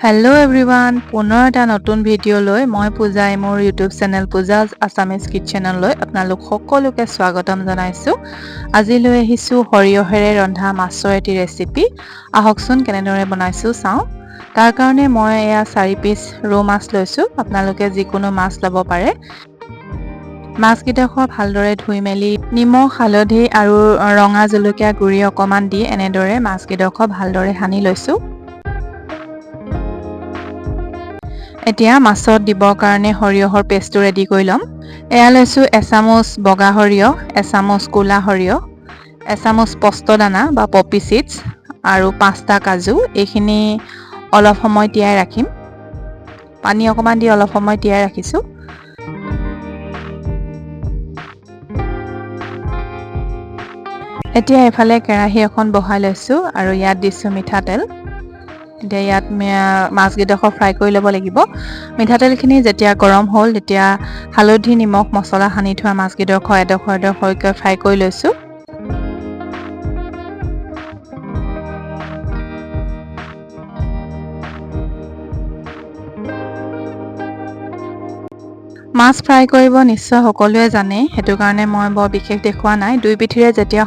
Hello' everyone, পুনৰ এটা নতুন ভিডিঅ' লৈ মই পূজাই মোৰ ইউটিউব চেনেল পূজাজ আছামিজ কিটচেনলৈ আপোনালোক সকলোকে স্বাগতম জনাইছোঁ। আজি লৈ আহিছোঁ সৰিয়হেৰে ৰন্ধা মাছৰ এটি ৰেচিপি। আহকচোন, কেনেদৰে বনাইছোঁ চাওঁ। তাৰ কাৰণে মই এয়া 4 পিচ ৰৌ মাছ লৈছোঁ। আপোনালোকে যিকোনো মাছ ল'ব পাৰে। মাছকেইডোখৰ ভালদৰে ধুই মেলি নিমখ, হালধি আৰু ৰঙা জলকীয়া গুড়ি অকণমান দি এনেদৰে মাছকেইডোখৰ ভালদৰে সানি লৈছোঁ। এতিয়া মাছত দিবৰ কাৰণে সৰিয়হৰ পেষ্টটো ৰেডি কৰি ল'ম। এয়া লৈছোঁ এচামুচ বগা সৰিয়হ, এচামুচ ক'লা সৰিয়হ, এচামুচ পস্তদানা বা পপি চিডছ আৰু 5টা কাজু। এইখিনি অলপ সময় তিয়াই ৰাখিম। পানী অকণমান দি অলপ সময় তিয়াই ৰাখিছোঁ। এতিয়া এফালে কেৰাহী এখন বহাই লৈছোঁ আৰু ইয়াত দিছোঁ মিঠাতেল। এতিয়া ইয়াত মাছকেইডোখৰ ফ্ৰাই কৰি ল'ব লাগিব। মিঠাতেলখিনি যেতিয়া গৰম হ'ল, তেতিয়া হালধি, নিমখ, মছলা সানি থোৱা মাছকেইডোখৰ এডোখৰ এডোখৰকৈ ফ্ৰাই কৰি লৈছোঁ। মাছ ফ্ৰাই কৰিব নিশ্চয় সকলোৱে জানে, সেইটো কাৰণে মই বৰ বিশেষ দেখুওৱা নাই। দুই পিঠিৰে যেতিয়া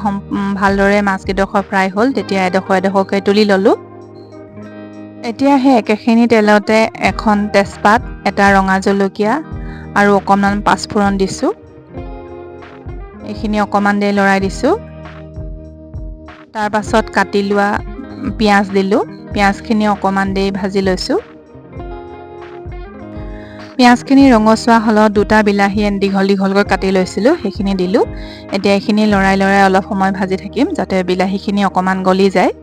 ভালদৰে মাছকেইডোখৰ ফ্ৰাই হ'ল, তেতিয়া এডোখৰ এডোখৰকৈ তুলি ল'লোঁ। এতিয়া সেই একেখিনি তেলতে এখন তেজপাত, এটা ৰঙা জলকীয়া আৰু অকণমান পাঁচফোৰণ দিছোঁ। এইখিনি অকণমান দেৰি লৰাই দিছোঁ। তাৰপাছত কাটি লোৱা পিঁয়াজ দিলোঁ। পিঁয়াজখিনি অকণমান দেৰি ভাজি লৈছোঁ। পিঁয়াজখিনি ৰঙচুৱা হ'লত দুটা বিলাহী দীঘল দীঘলকৈ কাটি লৈছিলোঁ, সেইখিনি দিলোঁ। এতিয়া এইখিনি লৰাই লৰাই অলপ সময় ভাজি থাকিম, যাতে বিলাহীখিনি অকণমান গলি যায়।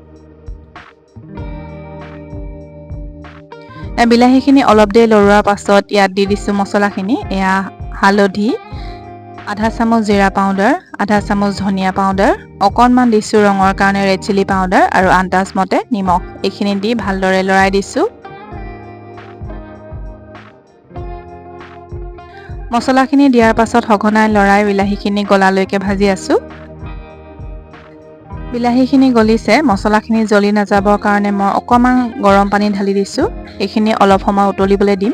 বিলাহীখিনি অলপ দেৰি লৰোৱাৰ পাছত ইয়াত দি দিছোঁ মছলাখিনি। এয়া হালধি, আধা চামুচ জিৰা পাউডাৰ, আধা চামুচ ধনিয়া পাউডাৰ, অকণমান দিছোঁ ৰঙৰ কাৰণে ৰেড চিলি পাউডাৰ আৰু আন্দাজ মতে নিমখ। এইখিনি দি ভালদৰে লৰাই দিছোঁ। মছলাখিনি দিয়াৰ পাছত সঘনাই লৰাই বিলাহীখিনি গলালৈকে ভাজি আছোঁ। বিলাহীখিনি গলিছে। মছলাখিনি জ্বলি নাযাবৰ কাৰণে মই অকণমান গৰম পানী ঢালি দিছোঁ। এইখিনি অলপ সময় উতলিবলৈ দিম।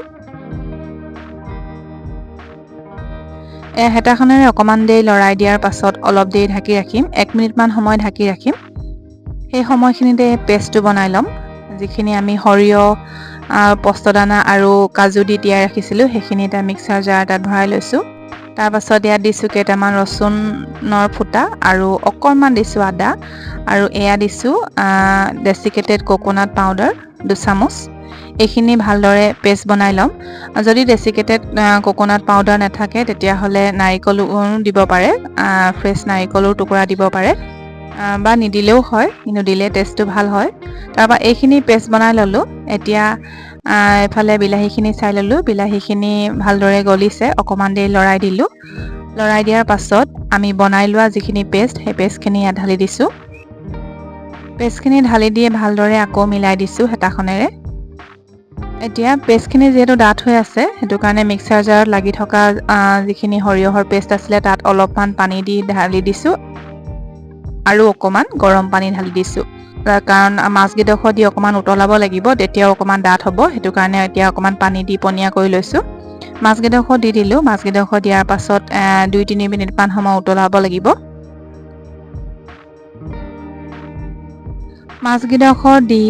হেতাখনেৰে অকণমান দেৰি লৰাই দিয়াৰ পাছত অলপ দেৰি ঢাকি ৰাখিম। 1 মিনিটমান সময় ঢাকি ৰাখিম। সেই সময়খিনিতে পেষ্টটো বনাই ল'ম। যিখিনি আমি সৰিয়হ, পস্তদানা আৰু কাজু দি তিয়াই ৰাখিছিলোঁ, সেইখিনি এটা মিক্সাৰ জাৰ এটাত ভৰাই লৈছোঁ। তাৰপাছত ইয়াত দিছোঁ কেইটামান ৰচুনৰ ফুটা আৰু অকণমান দিছোঁ আদা আৰু এয়া দিছোঁ ডেচিকেটেড কোকোনাট পাউডাৰ 2 চামুচ। এইখিনি ভালদৰে পেষ্ট বনাই ল'ম। যদি ডেচিকেটেড কোকোনাট পাউডাৰ নাথাকে, তেতিয়াহ'লে নাৰিকলো দিব পাৰে, ফ্ৰেছ নাৰিকলো টুকুৰা দিব পাৰে বা নিদিলেও হয়, কিন্তু দিলে টেষ্টটো ভাল হয়। তাৰপৰা এইখিনি পেষ্ট বনাই ল'লোঁ। এতিয়া এইফালে বিলাহীখিনি চাই ল'লোঁ। বিলাহীখিনি ভালদৰে গলিছে। অকণমান দেৰি লৰাই দিলোঁ। লৰাই দিয়াৰ পাছত আমি বনাই লোৱা যিখিনি পেষ্ট, সেই পেষ্টখিনি ইয়াত ঢালি দিছোঁ। পেষ্টখিনি ঢালি দি ভালদৰে আকৌ মিলাই দিছোঁ হেতাখনেৰে। এতিয়া পেষ্টখিনি যিহেতু ডাঠ হৈ আছে, সেইটো কাৰণে মিক্সাৰ জাৰত লাগি থকা যিখিনি সৰিয়হৰ পেষ্ট আছিলে, তাত অলপমান পানী দি ঢালি দিছোঁ আৰু অকণমান গৰম পানী ঢালি দিছোঁ। কাৰণ মাছকেইডোখৰ দি অকণমান উতলাব লাগিব, তেতিয়াও অকণমান ডাঠ হ'ব। সেইটো কাৰণে এতিয়া অকণমান পানী দি পনীয়া কৰি লৈছোঁ। মাছকেইডোখৰ দি দিলোঁ। মাছকেইডোখৰ দিয়াৰ পাছত 2-3 মিনিটমান সময় উতলাব লাগিব। মাছকেইডোখৰ দি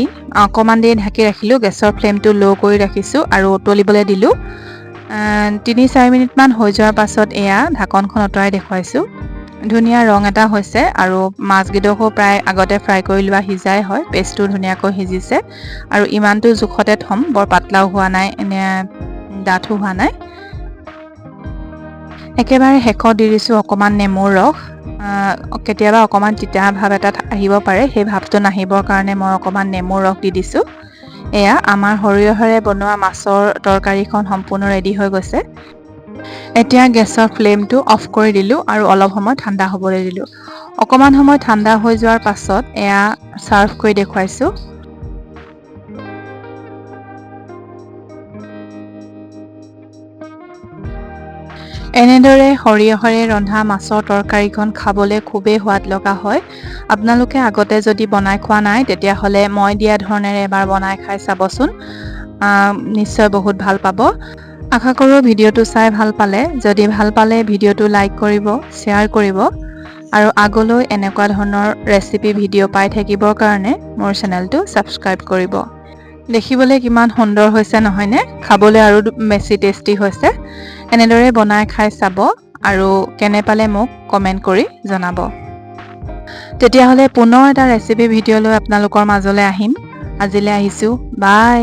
অকণমান দেৰি ঢাকি ৰাখিলোঁ। গেছৰ ফ্লেমটো ল' কৰি ৰাখিছোঁ আৰু উতলিবলৈ দিলোঁ। 3-4 মিনিটমান হৈ যোৱাৰ পাছত এয়া ঢাকনখন আঁতৰাই দেখুৱাইছোঁ। ধুনীয়া ৰং এটা হৈছে আৰু মাছকেইডোখৰো প্ৰায় আগতে ফ্ৰাই কৰি লোৱা সিজাই হয়, পেষ্টটো ধুনীয়াকৈ সিজিছে। আৰু ইমানটো জোখতে থ'ম, বৰ পাতলাও হোৱা নাই, এনে ডাঠো হোৱা নাই। একেবাৰে শেষত দি দিছোঁ অকণমান নেমুৰ ৰস। কেতিয়াবা অকণমান তিতা ভাৱ এটা আহিব পাৰে, সেই ভাৱটো নাহিবৰ কাৰণে মই অকণমান নেমুৰ ৰস দি দিছোঁ। এয়া আমাৰ সৰিয়হেৰে বনোৱা মাছৰ তৰকাৰীখন সম্পূৰ্ণ ৰেডি হৈ গৈছে। এতিয়া গেছৰ ফ্লেমটো অফ কৰি দিলোঁ আৰু অলপ সময় ঠাণ্ডা হ'বলৈ দিলোঁ। অকণমান সময় ঠাণ্ডা হৈ যোৱাৰ পাছত এয়া ছাৰ্ভ কৰি দেখুৱাইছোঁ। এনেদৰে সৰিয়হেৰে ৰন্ধা মাছৰ তৰকাৰীখন খাবলৈ খুবেই সোৱাদ লগা হয়। আপোনালোকে আগতে যদি বনাই খোৱা নাই, তেতিয়াহ'লে মই দিয়া ধৰণেৰে এবাৰ বনাই খাই চাবচোন, নিশ্চয় বহুত ভাল পাব। আশা কৰোঁ ভিডিঅ'টো চাই ভাল পালে। যদি ভাল পালে, ভিডিঅ'টো লাইক কৰিব, শ্বেয়াৰ কৰিব আৰু আগলৈ এনেকুৱা ধৰণৰ ৰেচিপি ভিডিঅ' পাই থাকিবৰ কাৰণে মোৰ চেনেলটো ছাবস্ক্ৰাইব কৰিব। দেখিবলৈ কিমান সুন্দৰ হৈছে নহয়নে? খাবলৈ আৰু বেছি টেষ্টি হৈছে। এনেদৰে বনাই খাই চাব আৰু কেনে পালে মোক কমেণ্ট কৰি জনাব। তেতিয়াহ'লে পুনৰ এটা ৰেচিপি ভিডিঅ' লৈ আপোনালোকৰ মাজলৈ আহিম। আজিলৈ আহিছোঁ, বাই।